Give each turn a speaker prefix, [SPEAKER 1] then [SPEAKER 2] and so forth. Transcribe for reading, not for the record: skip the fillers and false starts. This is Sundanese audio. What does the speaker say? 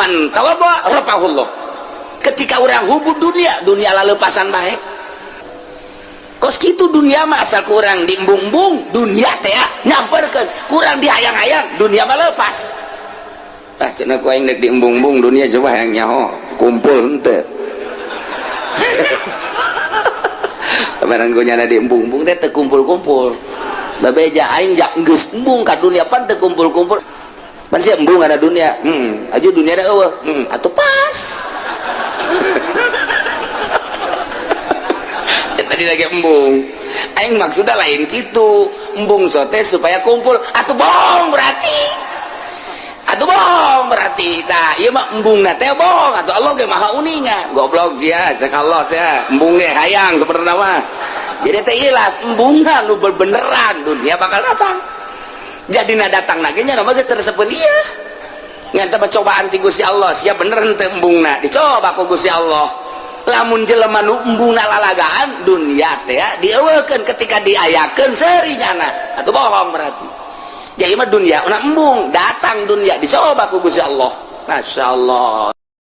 [SPEAKER 1] Man tawadhu rafa'ahullah. Ketika orang hubbu dunia, dunia lalepasan bae. Kos kitu dunia mah, asal kurang diembung-embung dunia teh nyamperkeun, kurang dihayang-hayang, dunia mah lepas. Ah, cenah ku aing deuk diembung-embung dunia, coba hayang nyaho kumpul henteu. Barang gue nyana diembung-embung teh teu kumpul-kumpul. Babeja aing jak geus embung ka dunia pan teu kumpul-kumpul. Pan sia embung ada dunia. Aju dunia da eueuh. Atuh pas. Ya, tadi lagi embung. Aing maksudnya lain gitu. Embung sote supaya kumpul. Atuh bohong berarti. Atuh bohong berarti. Tah, ieu mah embungna teh bohong. Atuh Allah ge maha uninga. Goblok sia, cek Allah teh. Embung ge hayang sebenarnya mah. Jadi teh ilas embungna nu beneran dunia bakal datang. Jadi na datang lagi nya mah geus teresepeun ieu. Ngan teh cobaan ti Gusti Allah, sia bener henteu embungna. Dicoba ku Gusti Allah. Lamun jelema nu embungna lalagaan dunia teh dieuweukeun, ketika diayakeun seuri nyana. Atuh bohong berarti. Jadi mah dunia una embung, datang dunia dicoba ku Gusti Allah. Masya Allah.